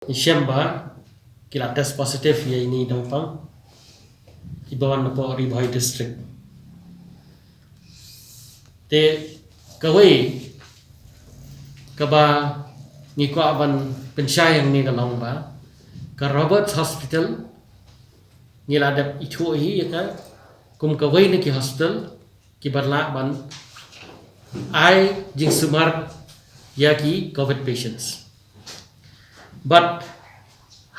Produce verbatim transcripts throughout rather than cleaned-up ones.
Ngi shem ba ki la test positive ïa ine i nongpang kiba wan napoh Ri Bhoi District. Te kawei kaba ngi kwah ban pynshai hangne ka long ba ka Roberts Hospital ngi la dep ithuh hi ïa ka kum kawei na ki hospital kiba lah ban ai jingsumar ïa ki covid patients. Bad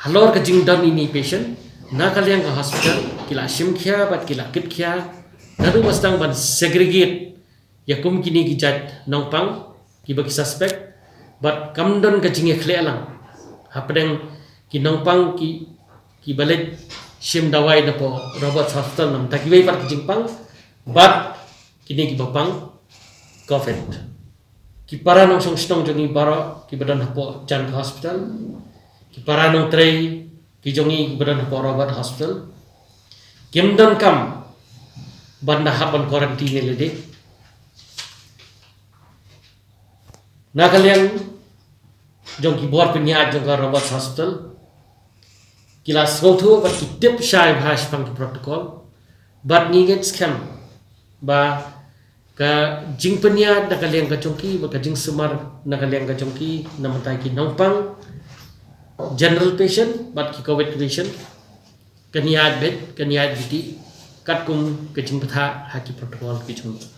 halor ka jingdon ine i patient na ka liang ka hospital ki la shim khia bad ki la kit khia naduh ba sdang ban segregate ïa kum kine ki jait nongpang kiba ki suspect. Bad kam don ka jingïakhleh lang hapdeng ki nongpang ki kiba leit shim dawai napoh Roberts Hospital namar kiwei pat ki jingpang bad kine kiba pang covid. Ki para nongshong shnong jong ngi baroh kiba don hapoh jan ka hospital, ki para nongtrei ki jong ngi kiba don hapoh Roberts Hospital kim don kam ban da hap ban quarantine lade. Na ka liang jong ki bor pynïaid jong ka Roberts Hospital ki la sngewthuh bad ki tip shai bha shaphang ki protocol. Bad ngi ngeit skhem ba ka jingpynïaid na ka liang ka jong ki bad ka jingsumar na ka liang ka jong ki na bynta ki nongpang general patient bad ki covid patient kan ïaid beit, kan ïaid beit katkum ka jingbthah ha ki protocol ki jong ngi.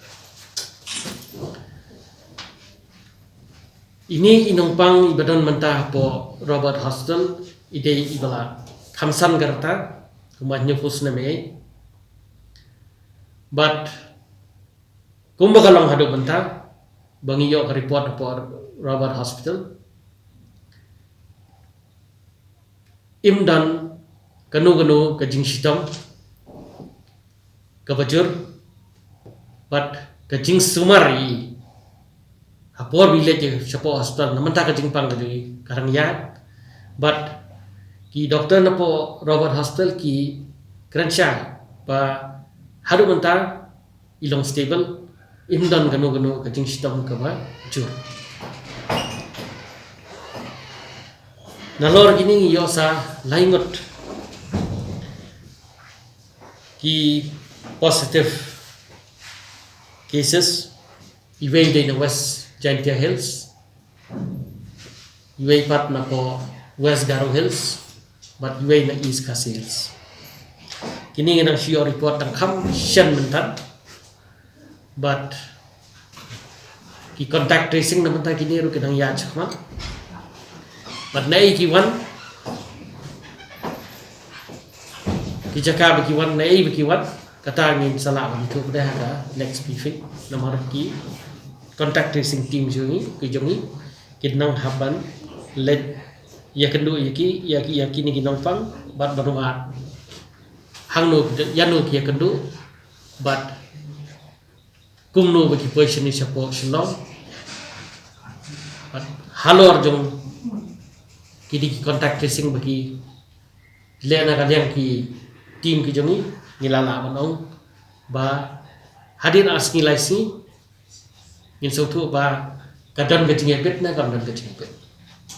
Ine i nongpang iba don mynta hapoh Roberts Hospital i dei iba la kham san ka rta, kumba hynñiewphew snem ei. Bad kumba ka long haduh mynta ba ngi ïoh ka report hapoh Roberts Hospital im don kano kano ka jingshitom kaba jur bad ka jingsumar ïa ha por ba i leit shapoh hospital na bynta ka jingpang ka jong i ka dang ïaid. Bad ki doktor napoh Roberts Hospital ki kren shai ba haduh mynta i long stable, im don kano kano ka jingshitom kaba jur. Nalor kine ngi ïoh sa lai ngut ki positive cases, iwei dei na West Jaintia Hills, iwei pat napoh West Garo Hills bad iwei na East Khasi Hills. Kine ngi nang shu ïoh report tang kham shen mynta. Bad ki contact tracing na bynta kine ruh ki nang ïaid shakhmat. Bad naei ki wan, ki jaka ba ki wan, naei ba ki wan, kata ngin sa lah ban ïathuh pat ha ka next briefing. Namar ki contact tracing team jong ngi, ki jong ngi kin nang hap ban leit ïakynduh ïa ki, ïa ki, ïa kine ki nongpang bad ban wad hangno, ïano ki ïakynduh bad kumno ba ki poi shane shapoh Shillong. Bad halor jong kine ki contact tracing ba ki leh na ka liang ki team ki jong ngi, ngi la lah ban ong ba hadien ar sngi lai sngi ngin sngewthuh ba ka don ka jingïabit ne kam don ka jingïabit.